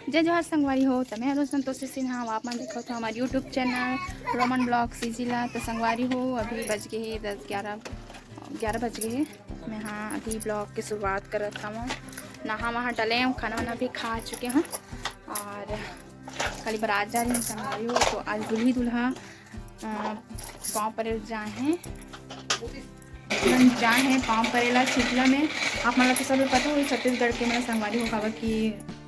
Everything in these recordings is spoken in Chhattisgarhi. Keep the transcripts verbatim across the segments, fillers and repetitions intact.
जय जोहार संगवारी हो, त मैं हरों संतोषी सिन्हा, आप मन देखत हो हमार YouTube channel Roman blog CG ला। त संगवारी हो, अभी बज गए हे दस, ग्यारह, ग्यारह बज गए हे। मैं हाँ अभी ब्लॉग के शुरुआत करत हूँ। नहा वहा डले हूँ, खाना वाना भी खा चुके हूँ और कल बारात जा रही हूँ संगवारी हो। तो आज दूल्ही दूल्हा पाँव परे जाए हैं, जाए हैं पाँव परेला छितला में। आप मन ला तो सब पता होही, छत्तीसगढ़ के मन संगवारी हो, काबर कि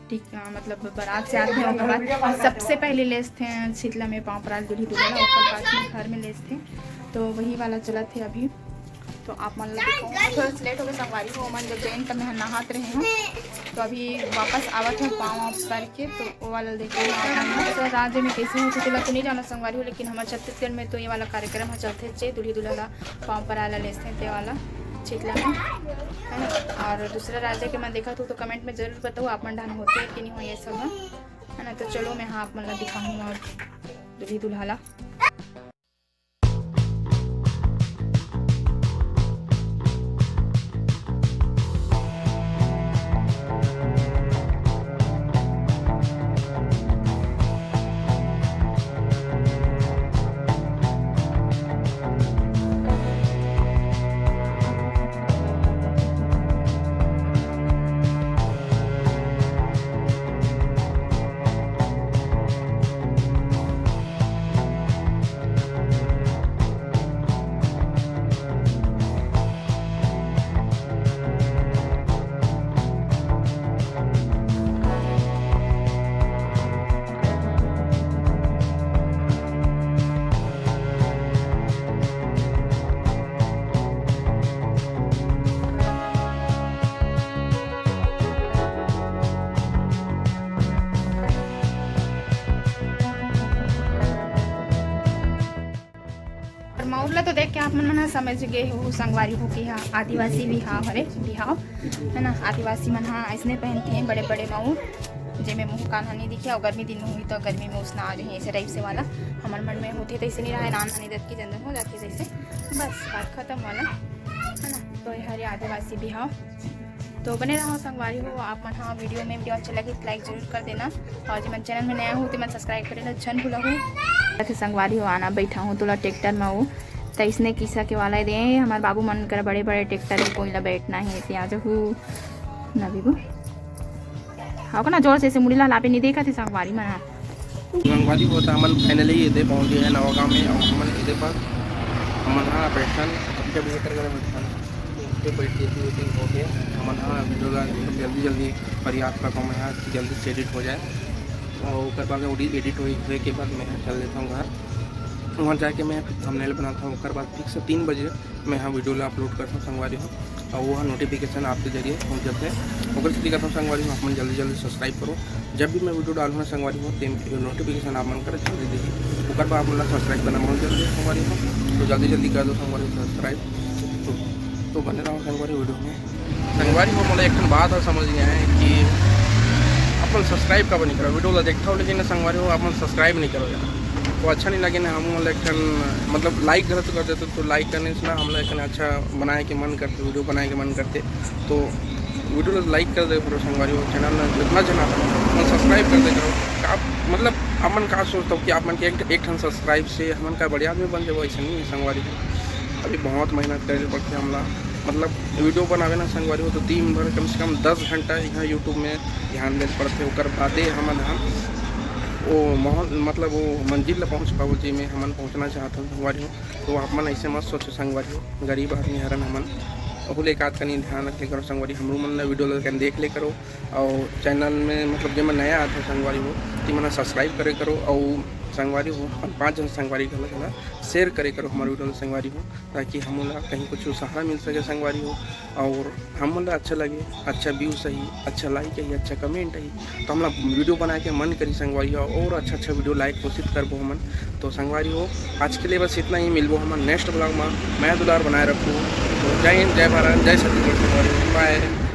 ठीक, अ, मतलब बारात से आते हैं, ओकर बाद सबसे पहले लेसथे छितला में पाँव पराल दूल्ही दूल्हा ला, ओकर बाद में घर में लेसथे। तो वही वाला चलत हे अभी। तो आप मन ला दिखाऊँ, थोड़ा सा लेट हो गया संगवारी हो, मन जब जैन तब मैं नहात रहे हूँ, तो अभी वापस आवत है पाँव आप करके। तो वो वाला देखो आप मन ला। दूसरा राज्य में कैसे होथे तेला तो नहीं जाना संगवारी हो, लेकिन हमारे छत्तीसगढ़ में तो ये वाला कार्यक्रम ह चलथे, जे दूल्ही दूल्हा ला पाँव पराल ला लेसथे ते वाला छितला में, है ना। और दूसरा राज्य के मैं देखा तो, तो कमेंट में जरूर बताओ आप मन ढान होथे कि नहीं हो ये सब ह, है ना। तो चलो मैं हाँ आप मन ला दिखाऊँ अब दूल्ही दूल्हा ला। और मऊर ला तो देख के आप मन मन ह समझ गए हो संगवारी हो कि हाँ आदिवासी बिहाव हरे, बिहाव है ना। आदिवासी मन ह ऐसने पहनथे बड़े बड़े मऊर, जेमे मुंह कान ह नहीं दिखे, और गर्मी दिन में हुई तो गर्मी में उसना आ जाए ऐसे टाइप से वाला। हमर मन में होथे तो ऐसे नहीं रहा है, नान नहीं देख के जनरल हो जाथे जैसे, बस बात खत्म वाला है ना। तो ये हरे आदिवासी बिहाव। तो बने रहो संगवारी हो आप मन। हाँ वीडियो में, वीडियो अच्छा लगे तो लाइक जरूर कर देना, और जे मन चैनल में नया हो ते मन सब्सक्राइब करे ला झन भूला हो। संगवारी हो आना बैठा हूँ तोला ट्रैक्टर में वो, तो इसने किसा के वाला दे हमारे बाबू मन कर बड़े बड़े ट्रैक्टर में कोई ला बैठना है ते आ जाहू ना बीबू। हाँ ना जोर से, से मुड़ी ला लापे नहीं देखा थे संगवारी मन। संगवारी हो तो हमन finally एदे पहुँच गए हैं नवागांव में, और हमन एदे पर हमन हाँ बैठन, अब जब ये कर बैठन के बैठ के shooting हो गया। हमन हाँ वीडियो ला जल्दी जल्दी प्रयास करता हूँ मैं हाँ कि जल्दी से एडिट हो जाए, और ओकर बाद एडिट होए के बाद मैं चल देता हूँ घर। वहाँ जाके मैं थंबनेल बनाता हूँ, ओकर बाद फिक्स तीन बजे मैं हाँ वीडियो ला अपलोड करता हूँ संगवारी हो, और वो नोटिफिकेशन आपके जरिए पहुँच जाते हैं। ओकर से कहता हूँ संगवारी हो, आप मन जल्दी जल्दी सब्सक्राइब करो, जब भी मैं वीडियो डालूँ ना संगवारी हो, तेम नोटिफिकेशन आप मन कर जल्दी देखिए। ओकर बाद आप मन ला सब्सक्राइब करना बहुत जल्दी है संगवारी हो, तो जल्दी जल्दी कर दो संगवारी सब्सक्राइब। तो, तो बने रहो संगवारी वीडियो में। संगवारी हो, मोला एक ठन बात ह समझ नहीं आए कि अपन सब्सक्राइब काबर नहीं करो, वीडियो ला देखता हो लेकिन संगवारी हो अपन सब्सक्राइब नहीं करो यार, तो अच्छा नहीं लगे ना। हम मोला एक ठन मतलब लाइक गलत कर देते तो लाइक करने से ना हमला एक ठन अच्छा बनाए के मन करते, वीडियो बनाए के मन करते। तो वीडियो ला लाइक कर दे करो संगवारी हो, चैनल में जितना जन आप मन सब्सक्राइब कर दे करो। आप मतलब आप मन का सोचता हो कि आप मन के एक, एक ठन सब्सक्राइब से हमन का बड़े आदमी बन जाबो, ऐसा नहीं है संगवारी हो। अभी बहुत मेहनत करे पड़ते हमला, मतलब वीडियो बनावे ना संगवारी हो तो दिन भर कम से कम दस घंटा यहाँ YouTube में ध्यान दे पड़ते, ओकर बादे हमन हम वो माहौल मतलब वो मंजिल ला पहुँच पाबो जेमे हमन पहुँचना चाहत हन संगवारी हो। तो आप मन ऐसे मत सोचो संगवारी हो, गरीब आदमी हरन हमन, ओहू ले एक आध कनी ध्यान रखे करो संगवारी, हमरो मन ला वीडियो ला देख ले करो, और चैनल में मतलब जेमन नया आथे संगवारी हो, तेमन ला सब्सक्राइब करे करो, और संगवारी हो अपन पाँच जन संगवारी घला घला शेयर करे करो हमारे वीडियो ला संगवारी हो, ताकि हमन ला कहीं कुछ सहारा मिल सके संगवारी हो, और हमन ला अच्छा लगे, अच्छा व्यूज आही, अच्छा लाइक आही, अच्छा कमेंट आही, तो हमला वीडियो बनाए के मन करी संगवारी हो, और अच्छा अच्छा वीडियो लाए के कोशिश करबो हमन। तो संगवारी हो, आज के लिए बस इतना ही, मिलबो हमन नेक्स्ट ब्लॉग में। मैं दुलार बनाए रखू। तो जय हिंद, जय भारत, जय छत्तीसगढ़ संगवारी हो, बाय।